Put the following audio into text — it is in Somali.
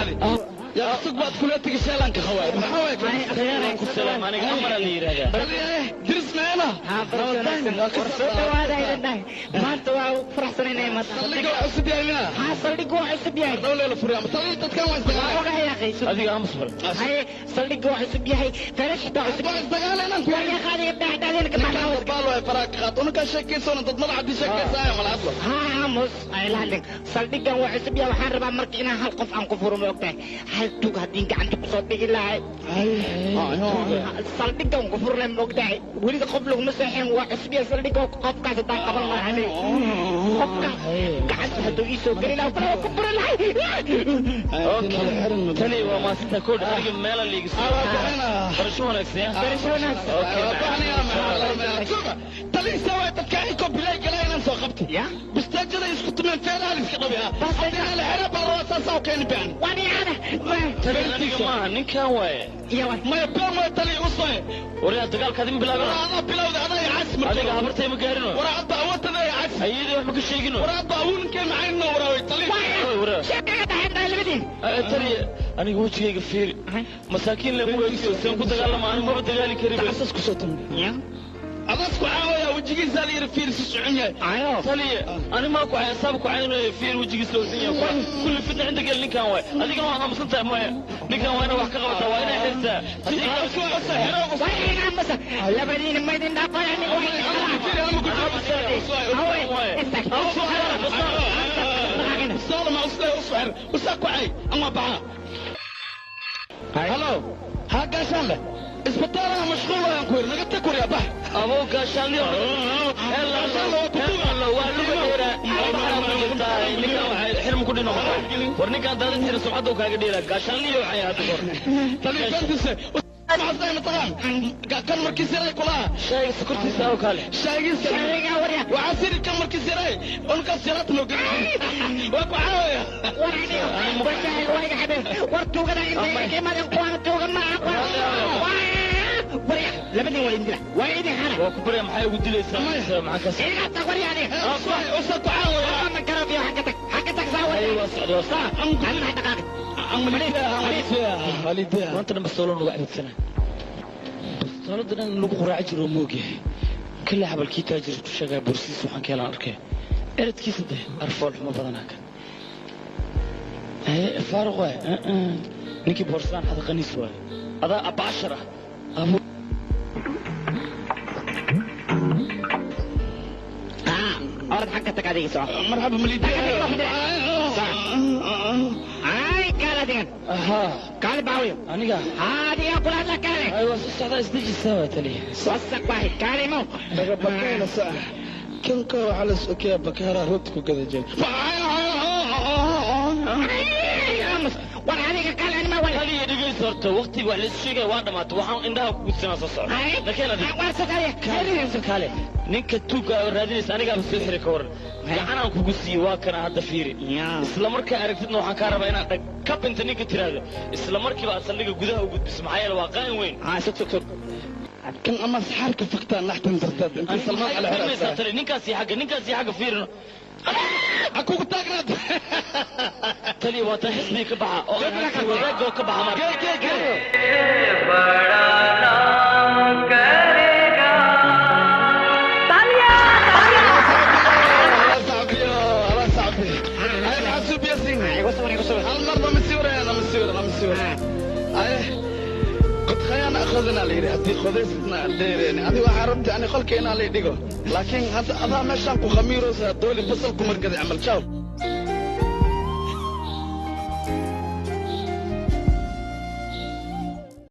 Dhacday yaa sug baad kula tegi sheelanka khawaay maxaa waay? Waan ku salaam, aniga Amara la yidhaahdaa. Diris meena. Soo dhawaada idin dhahay, maanta waa faraxsanayna maanta. Saldhigga waa cusub yahay mina? Haa, saldhigga waa cusub yahay. Dawle la furiya ama taliya dadkan waa isdagaaleen. Ogahay akhay. Adiga aamus bar. Haye, saldhigga waa cusub yahay, farash xitaa cusub. Waa isdagaaleen aan ku. War yaa qaadiga dhexdhexdeena ka ninkaan baxaa. Dabaal waay, faraha ka qaad, unakaa sheekaysoona dad madax haddii sheekaysaayo mala hadlo. Haa, aamus ay la hadlin. Saldhiggan waa cusub yahay. Waxaan rabaa marka inaan hal qof aan ku furo, ma ogtahay? Hal tug haddii gacanta kusoo dhigi lahay, saldhiggan ku furi lahay, ma ogtahay? Weliga qof laguma seexin, waa cusub yahay saldhigga. Qofkaas haddaan qaban lahay, qofkaas gacanta hadduu ii soo geli lahaa, fara ku furi lahay. Tani waa maasanta koodh, aniga meela liiga soo. Barasho wanaagsan ya. Barasho wanaagsan. Taliisa waay dadka inkoo bilay galaa inaan soo qabtay. Ya. Bistaajada isku tumeen, feeraha la iska dhabi haddii aan la xero baa rabaa, saasaa u keeni baan. Waniyaana. Tani aniga maaha, ninkan waaye. Iya. Maya, been waay tali uswaye. Waryaa, dagaalkaad ima bilaabana. War adaa bilowda, adaa i casi marka. Adiga habartay ma gaarino. War adba awoodtada i casi. Ayadii wax ma ka sheegino. War adba awoonkee macaynno waraaway tali. Waraa. Sheekaga dhaxay labadiin. Tani aniga wejigayga fiiri, masaakiin le muweydiyo seen ku dagaalama, aniga maba dagaali karin. Tacasas ku soo tumay. Ya. Adaas ku caawaya, wejigiisaa la yidhi fiir si socon yahay. Ayo. Taliye, ani maa ku cayn saab ku caynayo, fiir wejigiisa oosan yahay, kulli fitna cinda gel. Ninkan waay, adiga waa aamusan tahay. Maya, ninkan waa inaa wax ka qabataa, waa inaa xirtaa. Masa labadiina maydin dhaafay aniga. Salama usle usxir usaa ku cay ama baxa. Halo, ha gaashaan leh, isbitaalana mashquul waan ku yiri, naga tag kuriya bax. Abow, gaashaanli waa luga dheeraa, ninkan waxay xilmu ku dhino. War ninkan daadin xira, sumcadda uu kaaga dheeraa. Gaashaanliyo waxay hadda kor. Tali bentise maxasay mataqaan kan markii siray kulaha. Shayga sokortiisa oo kale. Shaygiisa waxaa siri kan markii siray unkaas jaraat noo geli waa ku caawaya. War tuugada intay ka imaadeen, kuwaana tuuga maaha. Warya, labadin waa idin dila, waa idin xana. Waa ku barya, maxay ugu dilaysaa? Maxaa ka iga tag warya adiga. Usa ku caawaya. Ma karafiyo, xagga tag, xagga tag saa. Ay, waa socda, waa socda. Anna dhaqaaqi. Maanta dhan bastoolo nagu cabadsana, bastoolada dhan lagu quraaci jiro moogyahay kale xabalkii taajir ku sheegaa boorsiis waxaan ka helaan arkay eradkiisa de arfool xumo badanaa kan faaruq waay. Ninkii boorsadaan xada qaniis waay, adaa abaashar ah abu. Orod, xagga tag adiga, soco. Marxaba malidi. Ay, kaale adigan. Ahaa. Kaale baawiyo. Aniga? Haa, adiga kula hadla, kaale. Ay, waa soo socdaa, isdejisaa waa taliya. Wasaq waahi, kaale imow. Daga bakayla saa kanka waxaa la sokeeya bakaara rooti ku gada jeen. War adiga kaale, anima wal. Taliya, dhegeyso horta, waqtiga wax laisu sheegaya waa dhamaatay, waxaan indhaha ku gudsanaa soo socda. Nakeen adiga. Waa soo kaale. Kaale, ninka tuugga oo raadinaysa anigaaba soo xiri ka waran, gacanaan kugu siiyey, waa kana hadda fiiri. Isla markaa aragtidna waxaan kaa rabaa inaad dhag ka binta ninka tiraahdo, isla markiiba aad saldhigga gudaha u gudbiso, maxaa yeele waa qaan weyn. Haa, sug sug sug. Kan ama saxaarka faktaan naxtan darteed intii Salmaan cali xiraysaa. Xiraasa. Tali, ninkaasi xagga, ninkaasi xagga fiirino. Ha kugu taagnaad. Tali, waa tan xisbiga ka baxa oo aan hanti wadaagga oo ka baxa marka. Gel gel gel. Ala sacbi ay xasuub yasin. Igu sawir, igu sawir. Hal mar lama siwiraya, lama siwir, lama siwir. Ay qod khayaan akhadna la yidhi haddii qodaysna dheereen adi waxaa rabtay ani qolka inaa lay dhigo, laakiin hadda adaa meeshaan ku khamiiroosa dooli basal ku margaday camal jaw.